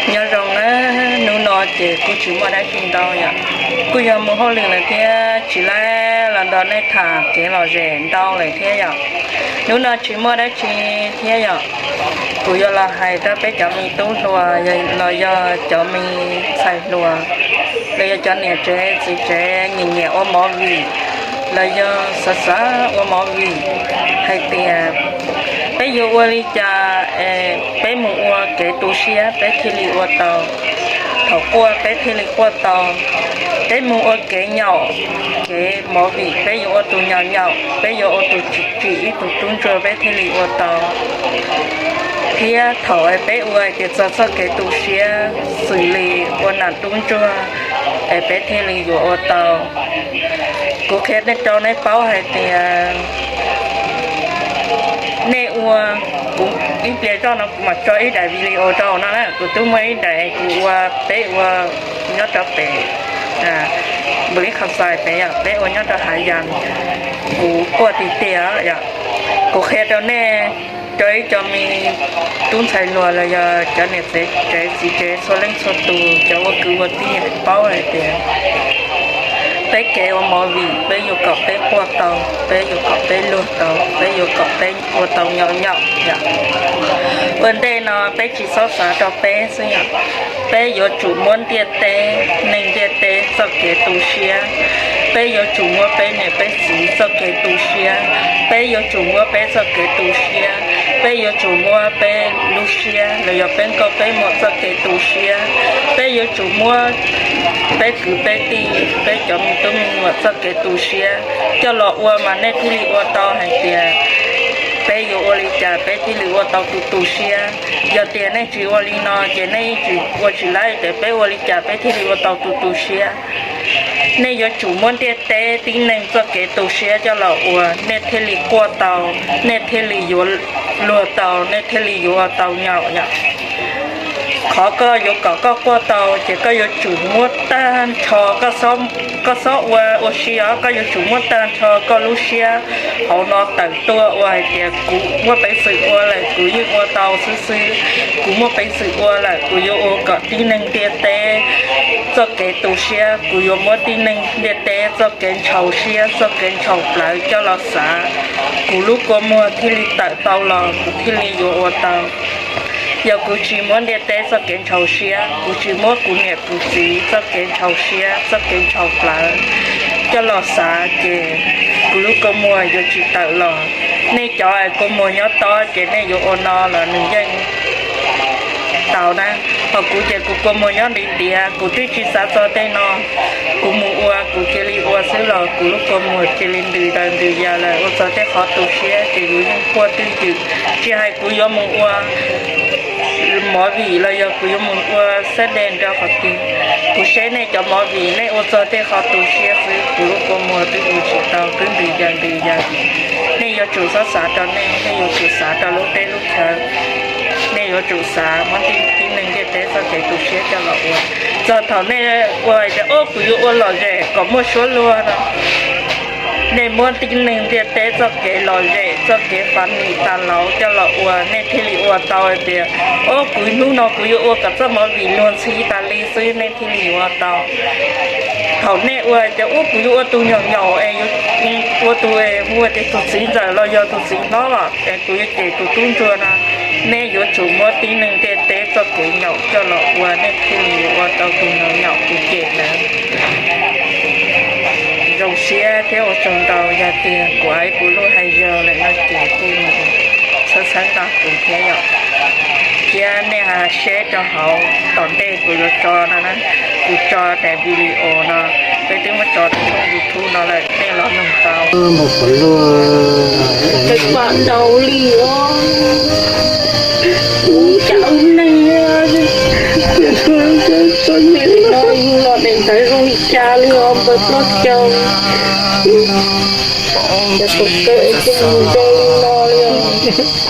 Nyob zoo na, hnub no ces kuj tsis muaj dab tsi ntau yom, kuj yog mus hauj lwm lawm thiab tsis laib los nrog nej tham kev lom zem ntau lawm thiab yom. Hnub no tsis muaj dab tsi thiab yom, kuv yuav los hais rau peb cov me tub hluas los yog cov me ntxhais hluas, los yog cov niam tsev txiv tsev nyiam nyiam ua movie, los yog xav xav ua movie, hais tias peb yuav ua li cas es peb mus ua kev tu siab peb thiaj li ua tau, thaum quaj peb thiaj li quaj tau. Peb mus ua kev nyaum, kev movie peb yuav ua tus nyaum nyaum, peb yuav ua tus tsim tsim ib tug tub ntsuag peb thiaj li ua tau. Thiab thaum peb ua hais tias txog txoj kev tu siab xws li ua nam tub ntsuag es peb thiaj li yuav ua tau. Kuv qhia nej rau nej paub hais tias nej ua, kuv ib pliag zoj no kuv mam tso ib daim video rau no na, kuv twb muaj ib daim kuv ua, peb ua nyob rau pem npus li khas xais pem yom, peb ua nyob rau hav yas, kuv quaj tiag tiag yom. Kuv qhia rau nej, rau ib co me tub ntxhais hluas los yog cov niam tsev txiv tsev txhua leej txhua tus, cov ua kwv ua tij paub hais tias peb kev ua movie peb yuav kom peb quaj tau, peb yuav kom peb luag tau, peb yuav kom peb ua tau nyaum nyaum yom. Ua ntej no peb tsis txhob xav rau peb xwb yom, peb yuav tsum muab ntiaj teb, neeg ntiaj teb txoj kev tu siab, peb yuav tsum muab peb niam peb txiv txoj kev tu siab, peb yuav tsum muab peb txoj kev tu siab, peb yuav tsum muab peb lub siab los yog peb nkauj peb muam txoj kev tu siab, peb yuav tsum muab peb kwv peb tij, peb cov me tub me nyuam txoj kev tu siab coj los ua mas nej thiaj li ua tau hais tias peb yuav ua li cas peb thiaj li ua tau tus tu siab. Yog tias nej tsis ua li no ces nej yeej tsis ua tsis laib tias peb ua li cas peb thiaj li ua tau tus tu siab. Nej yuav tsum muab ntiaj teb tib neeg txoj kev tu siab coj los ua, nej thiaj li quaj tau, nej thiaj li yuav luag tau, nej thiaj li yuav ua tau nyaum yom. Qhov koj yuav kom koj quaj tau ces koj yuav tsum muab tag nrho, koj txhob ua ua si os, koj yuav tsum muab tag nrho koj lub siab hauv no tawm tuaj ua hais tias kuv muaj peev xwm ua lawm kuv yeej ua tau xwb xwb, kuv muaj peev xwm ua lawm kuv yuav ua kom tib neeg ntiaj teb txoj kev tu siab, kuv yuav muab tib neeg ntiaj teb txoj kev ntshaus siab txoj kev ntshaus plawv coj los xav, kuv lub kua muag thiaj li tawm tau los kuv thiaj li yuav ua tau. Yog kuv tsis muab ntiaj teb txoj kev ntshaus siab, kuv tsis muab kuv niam kuv txiv txoj kev ntshaus siab txoj kev ntshaus plawv coj los xav ces kuv lub kua muag yuav tsis tawm los. Nej cov kua muag nyob tob ces nej yuav ua no los nws yeej tau na. Ho kuv ces kuv kua muag nyob ntiav ntiav, kuv twb tsis xav txog tej no. Kuv mus ua kuv cia li ua xwb los kuv lub kua muag cia li ntws daws ntws yas lawm, ua txog tej qhov tu siab ces yus yeej quaj twj ywm. Tsis hais kuv yuav mus ua movie los yog kuv yuav mus ua xab de rau qhov twg, kuv seb nej cov movie nej ua txog tej qhov tu siab xwb, kuv lub kua muag twb ua tsis tau, twb ntws yas ntws yas. Nej yuav tsum txhob xav rau nej, nej yuav tsum xav rau lub teb lub chaw. Nej yuav tsum xav muab tib neeg ntiaj teb txoj kev tu siab coj los ua. Txog thaum nej ua tias, Ob, kuv yuav ua lom zem kom muaj suab luag no, nej muab tib neeg ntiaj teb txoj kev lom zem, txoj kev funny tas lauv coj los ua, nej thiaj li ua tau hais tias, Ob, kuv hnub no kuv yuav ua kom txoj movie luag ntxhi tas li xwb, nej thiaj li yuav ua tau. Thaum nej ua tias, Ub, kuv yuav ua tus nyaum nyaum es yuav ua tus es hu tias tus txiv ntxawm los yog tus txiv hlob es kuv yuav cem tus tub ntsuag no, nej yuav tsum muab tib neeg ntiaj teb txoj kev nyaum coj los ua, nej thiaj li yuav ua tau tus nyaum nyaum tus cem ntawd. Zoo siab thiab ua tsaug ntau, yog tias kuv hais kuv lub hais zog lawm no ces kuj txhawb txhawb nqa kuv thiab yom. Thiab nej ha seb rau hauv tom ntej kuv yuav tso no na, kuv tso daim video no, peb twb muab tso rau YouTube no lawm, nej los mloog tau. Mus puas luag, pam ntau li os. Kuv cas ua neeg, txom nyem li no yus los daim ntawv zoo li cas li os npawg Plob Caug. Cas tus kawm es coj mus zoo li no li os.